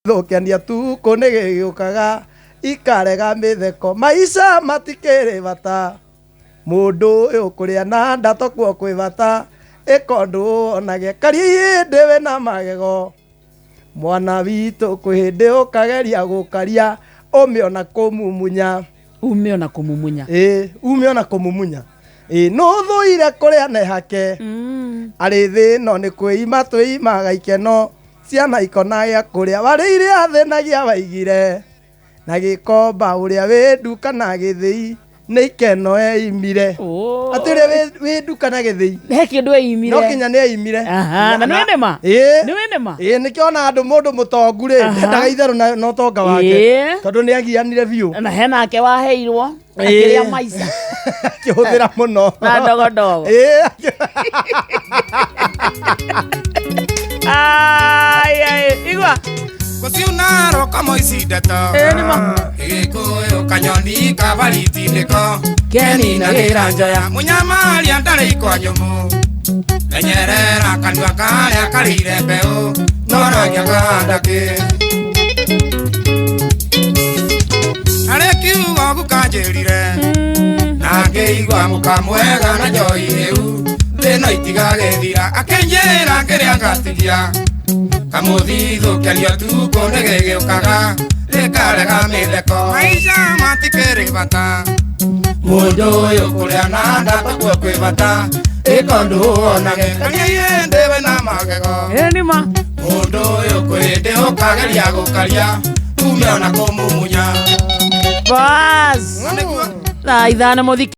Thũkenia tukũ nĩ gĩgĩũkaga ikarega mĩtheko maica matikĩrĩ bata mũndũ ũyũ kũrĩa na nda tokuo kwĩ bata ĩkondũ onage karia hĩndĩ wĩna magego mwana witũ kwĩ hĩndĩ ũkageria gũkaria ũme ona kũmumunya. Ume ona kũmumunya. Ĩĩ, ume ona kũmumunya. Ĩĩ, nũthũire kũrĩa nehake arĩ thĩ no nĩ kwĩima twĩimaga ikeno ciana ikona gĩa kũrĩa warĩire athĩnagia waigire na gĩkomba ũrĩa wĩ nduka na gĩthĩi nĩ ikeno eimire. Atĩ ũrĩa wĩ nduka na gĩthĩi he kĩndũ eimire. No kinya nĩ eimire. Aha, na nĩ wĩ nĩma? Ĩĩ. Nĩ wĩ nĩma? Ĩĩ, nĩkĩo ona andũ mũndũ mũtongu rĩ ndendaga itherũ na ũtonga wake tondũ nĩ agianire biũ. Na henake waheirwo akĩrĩa maica. Akĩhũthĩra mũno. Na ndogondogo. Ĩĩ. Ai, ai, igua. Gũciunarwo kamũici ndeto. Ĩĩ nĩ ma. Gĩkũyũ kanyoni kabaritindĩko Keninagĩra njoya mũnyamaria ndarĩ ikwa nyũmũ menyerera kanua karĩa karĩire mbeũ noragia kahanda kĩ harĩ kiugo gukanjĩrire na ngĩigua mũka mwega na njoi ĩu thĩna itigagĩthira akĩnjĩra kĩrĩa ngatigia kamũthithũ kĩario tukũ nĩgĩgĩũkaga rĩkarega mĩtheko maica matikĩrĩ bata mũndũ ũyũ kũrĩa na nda takuo kwĩ bata ĩkondũ wonage karia hĩndĩ wĩna magego. Ĩĩ nĩ ma. Mũndũ ũyũ kwĩ hĩndĩ ũkageria gũkaria ume ona kũmumunya. Bas. Nĩguo. Thaa 5 mũthiki.